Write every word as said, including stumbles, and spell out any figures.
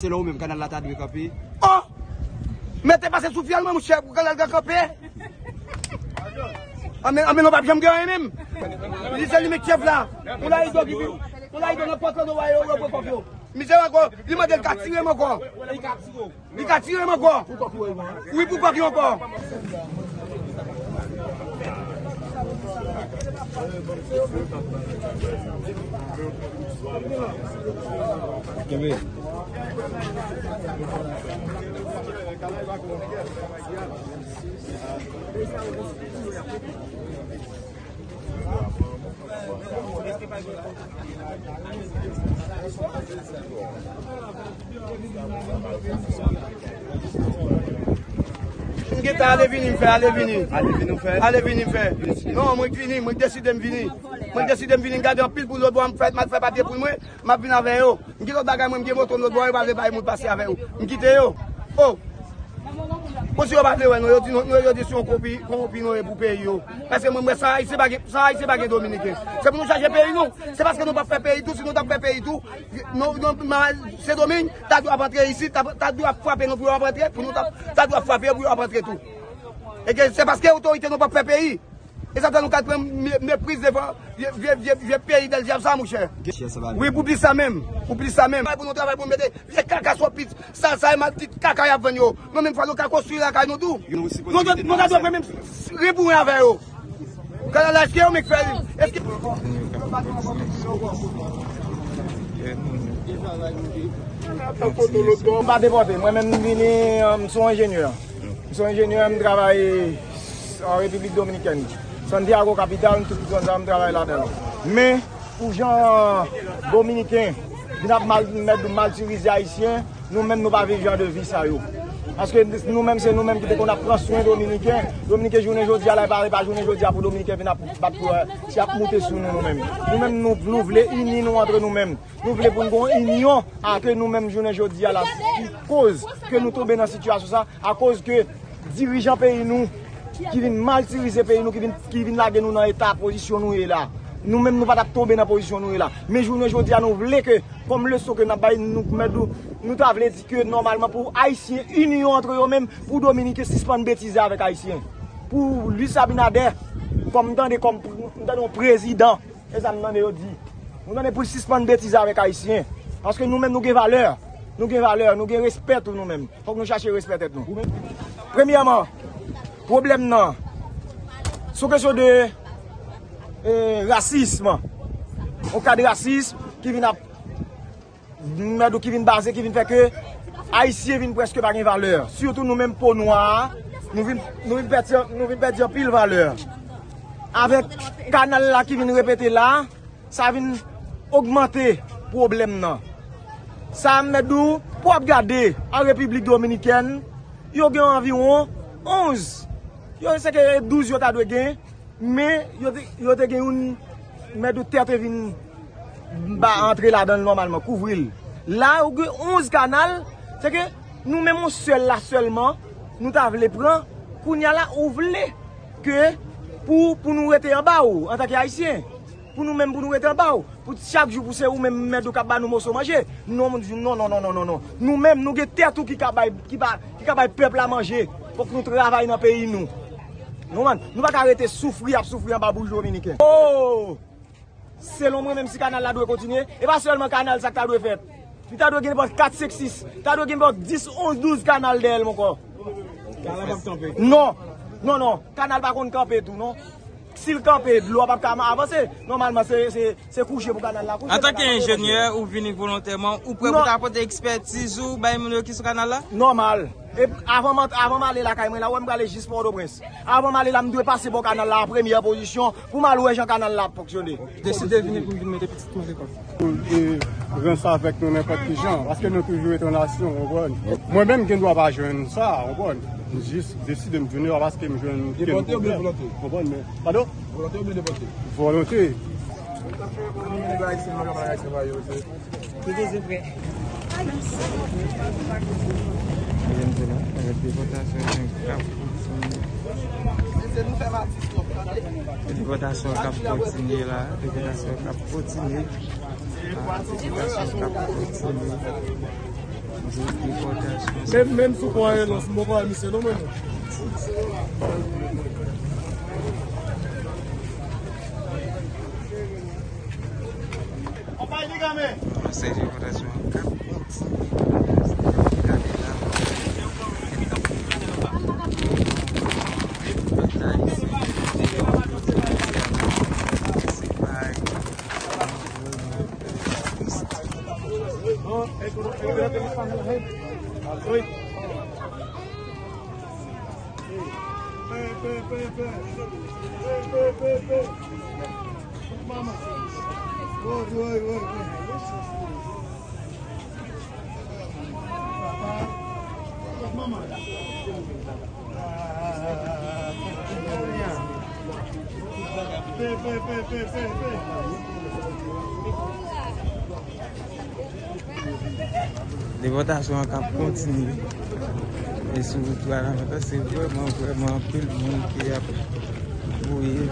Selon ou menm, kanal la ta dwe kanpe? Oh! Mete pase sou fyèl mwen, monchè, pou kanal la kanpe. Anben, anben, nou p ap janm gen anyen menm. Li se li met chèf la. Pou la ido ki pou la ido nan pòt la, nou va yo, yo pran kòk yo. Mizè ankò, li mande l ka tire m ankò. Li ka tire m ankò. Wi, pou kòk yo ankò. Kenbe. M gentan ale vini, m fè ale vini. Ale vini, m fè. Non, mwen vini, mwen deside m vini. Mwen deside m vini, m gade anpil poul lòt bò, m fè, m al fè papye poul mwen, m ap vin avè yo. M gen lòt bagay mwen, m gen moto m lòt bò, yo pa vle bay moun pase avè yo. M kite yo. Oh! Bon, si yo pa vle wè nou, yo di nou, yo di se yon konpi, konpi nou ye pou peyi yo. Paske mwen, mwen, san Ayisyen pa gen, san Ayisyen pa gen Dominiken. Se pou nou chache peyi nou. Se paske nou p ap fè peyi tou, si nou t ap fè peyi tou, nou, nou, ma-, Sendomeng, ta dwe ap antre isit, ta, ta dwe ap frape nou pou yo ap antre, pou nou ta, ta dwe ap frape yo pou yo ap antre tou. E ke se paske otorite nou p ap fè peyi. E sa fè nou ka pran me-, mepriz devan vye, vye, vye, vye peyi dèl dyab sa, monchè. Wi, pou plis sa menm. Pou plis sa menm. Pou nou travay, pou nou mete vye kaka sòpit, sal sa, e mal tit kaka y ap vann yo. Nou menm fò nou ka konstwi lakay nou tou. Nou, nou, nou ta dwe fè menm ri pou ri avè yo. Kanal la, èske yo menm k fè li? Èske M pa depòte. Mwen menm, m vini, m se yon enjenyè. M se yon enjenyè, m travay an Repiblik Dominikèn. Santiago, kapital, m tout zòn sa, m travay ladan l. Men, pou jan Dominiken vin ap mal, mèt di maltirize Ayisyen, nou menm, nou pa viv jan de vi sa yo. Paske nou menm, se nou menm ki te konn ap pran swen Dominiken. Dominiken, jounen jodi a la, e pa, e pa jounen jodi a pou Dominiken vin ap bat pou, eh, si ap moute sou nou, nou menm. Nou menm, nou, nou vle ini nou antre nou menm. Nou vle pou n gon inyon, a ke nou menm jounen jodi a la, ki koz ke nou tonbe nan sitiyasyon sa, akoz ke dirijan peyi nou, ki vin maltirize peyi nou, ki vin, ki vin lage nou nan eta pozisyon nou ye la. Nou menm, nou pa t ap tonbe nan pozisyon nou ye la. Men jounen jodi a, nou vle ke, kòm leson ke n ap bay, nou, mèt di, nou ta vle di ke nòmalman pou Ayisyen ini yo antre yo menm, pou Dominiken sispann betize avèk Ayisyen. Pou Luis Abinader, kòm m tande, kòm m tande yon prezidan, e sa m tande yo di. Nou tande pou l sispann betize avèk Ayisyen. Paske nou menm nou gen valè. Nou gen valè, nou gen respè tou nou menm. Fòk nou chache respè tèt nou. Premyèman, pwoblèm nan, sou kesyon de, eh, rasism. Yon kad rasism ki vin ap, mèt di ki vin baze, ki vin fè ke Ayisyen vin prèske pa gen valè. Sitou nou menm po nwa a, nou vin, nou vin pèdi, nou vin pèdi anpil valè. Avèk kanal la ki vin repete la, sa vin ogmante pwoblèm nan. Sa mèt di w, pou w ap gade an Repiblik Dominikèn, yo gen anviwon onz. Yo se ke douz yo ta dwe gen, men yo te, yo te gen youn, mèt di w tè te vin ba antre ladan l nòmalman, kouvri l. La, ou gen onz kanal, se ke nou menm yon sèl la sèlman, nou ta vle pran, kounye a la, ou vle ke pou, pou nou rete anba w, antanke Ayisyen. Pou nou menm, pou nou rete anba w. Pou chak jou, pou se ou menm mèt ou k ap ba nou moso manje. Non, non, non, non, non, non, non. Nou menm, nou gen tèt ou ki ka bay, ki pa, ki ka bay pèp la manje. Fòk nou travay nan peyi nou. Nou konprann? Nou pa ka rete soufri, ap soufri anba bouch dominiken. Oh! Selon mwen menm, si kanal la dwe kontinye, e pa sèlman kanal sa k ta dwe fèt. Li ta dwe gen nenpòt kat, senk, sis. Ta dwe gen nenpòt dis, onz, douz kanal dèyè l ankò. Kanal p ap kanpe. Non. Non, non. Kanal pa konn kanpe tou, non. Si l kanpe, dlo a p ap ka avanse. Nòmalman, se, se, se kouche pou kanal la kouche. Antanke enjenyè, ou vini volontèman, ou prè pou ta pote ekspètiz ou bay moun yo ki sou kanal la? Nòmal. E avan m, avan m ale lakay mwen la, ou wè m prale jis Pòtoprens. Avan m ale la, m dwe pase bò kanal la an premyè pozisyon pou m al wè jan kanal la ap fonksyone. Deside vini pou m vin mete pitit mwen lekòl. Pou, e, ranse avèk nou nenpòt ki jan, paske nou toujou etan nasyon, w konprann? Mwen menm, m gen dwa pa jwenn sa, w konprann? M jis deside m vini la paske m jwenn kelke pwoblèm. Depòte oubyen volonte? W konprann, men, padon? Volonte oubyen depòte? Volonte. Ki bezwen prè? Mesye la, avèk depòtasyon k ap kontinye. Depòtasyon k ap kontinye la, depòtasyon k ap kontinye. Depòtasyon k ap kontinye. Nou Menm, menm sou pon Ayelos, m poko wè misye non, mwen. Yon seri de vòtasyon k ap kontinye. Gade la. Pèp la isi, se pa Depòtasyon an k ap kontinye. E sou wout Gwanavanta, se vrèman, vrèman anpil moun ki ap voye.